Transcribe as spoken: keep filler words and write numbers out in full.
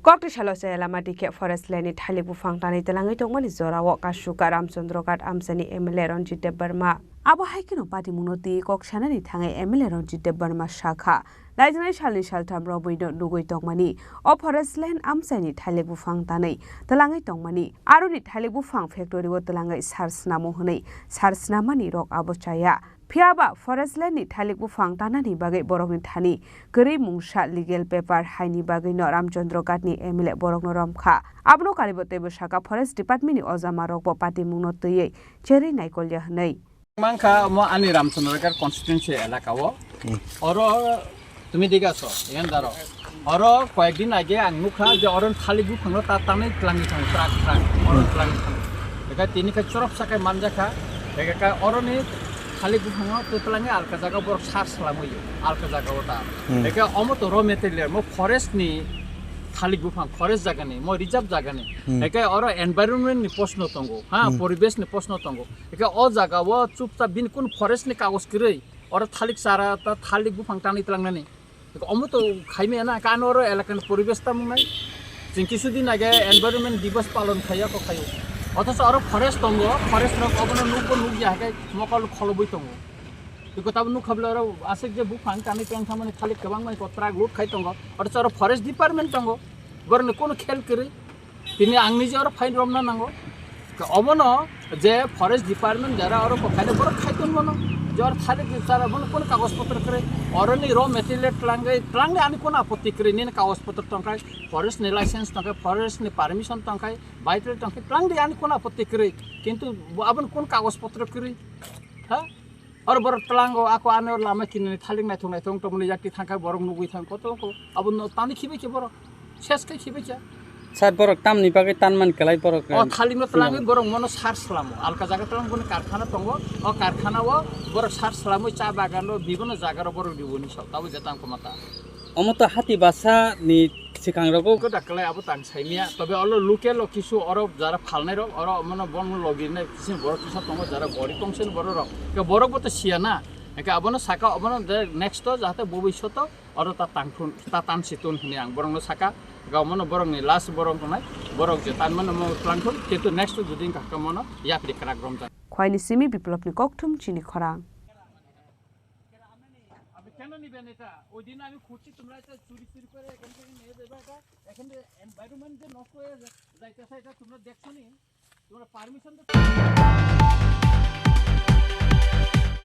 Kokti salo se lama dikhe forest land ni thalik buphang tanwi twlangwi tongmani jorao Kasuka Ramchandra Ghat amchaini M L A Ranjit Debbarma. Abo hai kheno patimungno twi kok sanani thangwi M L A Ranjit Debbarma sakha, naijaknai salni saltham romwi no nugwi tongmani o forest land amchaini thalik buphang tanwi twlangwi tongmani, aroni thalik buphang factory o twlangwi sar snamo hwnwi sar snamani rok abo chaya. Phiya ba forest land ni thalik buphang tanani bagwi borokni thani kwrwi mungsa legal paper haini bagwi no Ramchandra Ghat ni M L A borokno romkha. Abono karibo teibo saka forest department ni ojama rokbo patimungno twiwi cherwi naikolya hwnwi. Mankha omo ani Ramchandra Ghat constituency elaka o. Hmm. Oro tumi dega so, yan daro. Oro koyekdin age ang nukha je oro thalik buphangno ta tanwi twlangwi thango, trak trak. Oro twlangwi thango. Eka tini khe chorop sakai manjakha. Eka ka oroni thalik buphango twlangwi alka jaga borok sar swlamwi alka jaga o ta. Hmm. Eka omo to raw material, mo forest ni thalik buphang, forest jaga ni, mo reserve jaga ni. Hmm. Eka oro environment ni proshno tongo, ha, Hmm. poribesh ni proshno tongo. Eka o jaga o chupchap bini kun forest ni kagoj kwrwi, oro thalik chara ta thalik buphang tanwi twlangnani. Omo to khaimaya na, kano oro elakani poribesh tamung nai. Chwng kisu din age environment divas palon khaiya ko khayo. Othocho oro forest tongo, forest rok obono nukbo nukya hakai mokol kholobwi tongo. Iko tabo nukha bwle oro aswk je buphang kanwi tong thamani thalik kwbangma ko truck load khai tongo. Othocho oro forest department tongo. Borokni kono khel kwrwi. Tini ang nije oro fine romna nango. Obono je forest department jara oro kokhaino borok khai tongmano. Je oro thalik chara bono kono kagoj potro kwrwi. Oroni raw material twlangwi, twlangwi ani kono apotti kwrwi. Nini kagoj potro tongkhai, forest ni license tongkhai, forest ni permission tongkhai, vital tongkhai, twlangwi ani kono apotti kwrwi. Kintu bo aboni kono kagoj potro kwrwi. Ha? Oro borok twlango ako ano lama kinani thalik naithok naithok tongmani yakti thangkha borok nugwi thang koto ko abo no tani khibai khe borok ses khe khibai khe. Sir, borok tamni bagwi tanman kwlai borok, o eh, thalikno twlangwi sinamani. Borok mono sar slamo alka jaga twlang boni karkhana tongo, o karkhana o borok sar slamwi cha bagan ro bibono jaga ro borok riboni sok abo je tang koma ta. Omo to hati basa ni swkang rogo. Ko daklai abo tang saimia, tobe olo local o kisu oro jara phalnai rok, oro mono bon logi nai kisin borok kisa tongo jara gori tongsen borok rok. Ke borok bo to siya na. Ke abono saka abono de next to jahate bobishoto oro ta tangthun, ta tansi tun hini ang borok no saka. Ga mono borok ni last borok nai, borok je tan mono mo twlangthun, kintu next to judin ka mono yapri krak rom jang. Khwaini simi Biplop ni kokthum chini khorang. আমি কেন নিবেন এটা? ওই দিন আমি খুঁজছি, তোমরা এটা চুরি চুরি করে এখান থেকে নিয়ে যাবে এটা। এখানে এনভায়রনমেন্ট যে নষ্ট হয়ে যাইতেছে, এটা তোমরা দেখছো নি? তোমরা পারমিশন তো